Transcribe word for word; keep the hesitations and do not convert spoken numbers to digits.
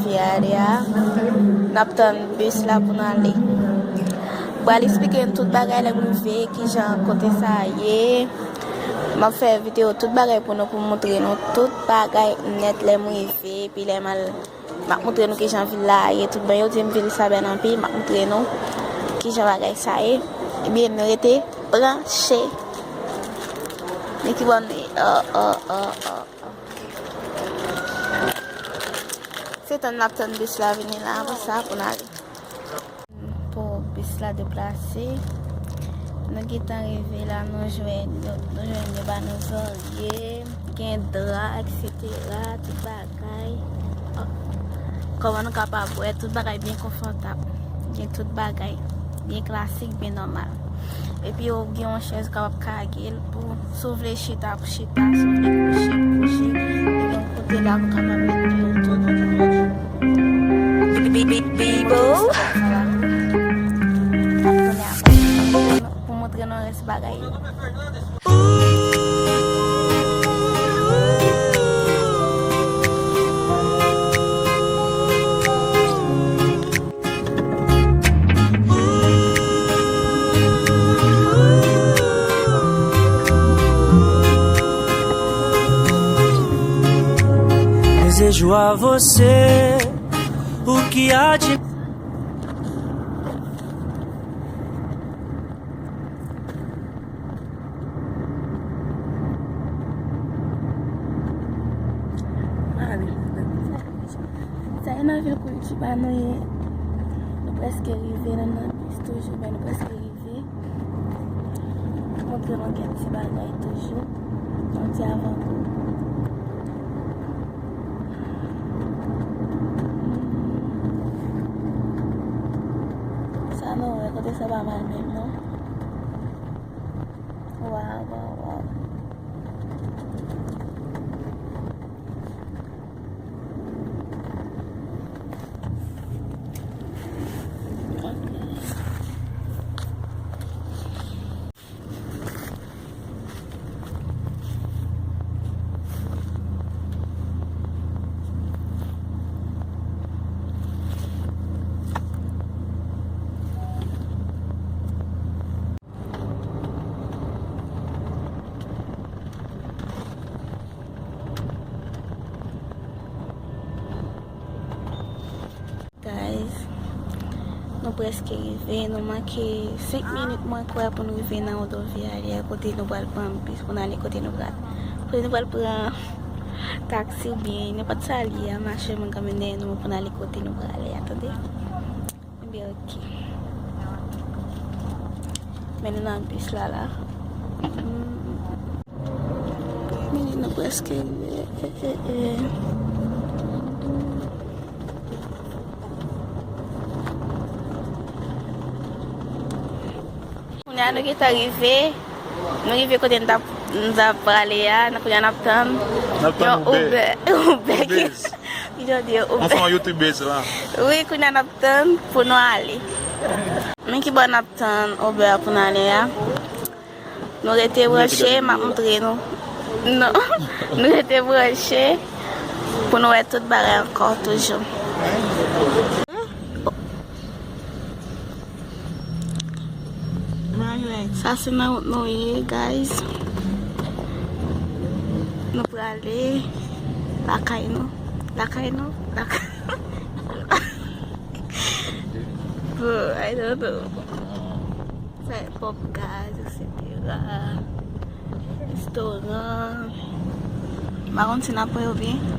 Yare a, n ap tann bis la pou n ale. M pral eksplike n tout bagay lè m rive, kijan kote sa ye. M ap fè videyo tout bagay pou nou, pou m montre nou tout bagay nèt lè m rive, epi lè m al, m ap montre nou kijan vil la ye. Tout bon, yo di m vil sa bèl anpil, m ap montre nou kijan bagay sa ye. Ebyen, nou rete branche. Men ki bò n ye? Oh, oh, oh, oh, oh. Se tann n ap tann bis la vini la, apre sa pou n ale. Pou bis la deplase, nou gentan rive la, nou jwenn yo, nou jwenn yo ba nou zòrye, gen dra, etsetera, tout bagay. Oh. Kòman nou kapab wè, tout bagay byen konfòtab. Gen tout bagay, byen klasik, byen nòmal. Epi ou gen yon chèz ou kapab kage l pou, si w vle chita, pou chita, si w vle kouche, pou kouche. Li gen yon kote la pou w kapab met pye w tou. Bibo. Pou montre nou rès bagay yo. Desejo a você o que há de Sa e nan vil Curitiba nou ye. Nou prèske rive, nou nan bis toujou, men nou prèske rive. Montre nou kèk ti bagay toujou. Yon ti avankou. Sa nou wè, kote sa pa mal menm, non? Waw, waw, waw. Guys, nou prèske rive, nou manke senk minit mwen kwè pou n rive nan Rodoviária, kote nou pral pran bis pou n ale kote nou pral. Kote nou pral pran taksi oubyen nenpòt sa l ye a, mache moun kanmenm dèyè nou pou n ale kote nou prale a, tande? Ebyen, oke. Men nou nan bis la, la. Men nou prèske rive. Eh, eh, eh. Kounye a nou gentan rive. Nou rive kote n t ap, n t ap prale a. Kounye a n ap tann yon Uber. Uber. Uber. Ki jan di yo? Uber. Anfen, yon youtubez la. Wi, kounye a n ap tann pou nou ale. Men ki bò n ap tann Uber pou n ale a. Nou rete branche, m ap montre nou. Non. Nou rete branche pou nou wè tout bagay ankò toujou. Sa se nan wout nou ye, guys. Nou prale lakay nou. Lakay nou? Lakay. Bro, I don't know. Sa e ponp gaz, etsetera. Restoran. M pa konn si n ap wè yo byen.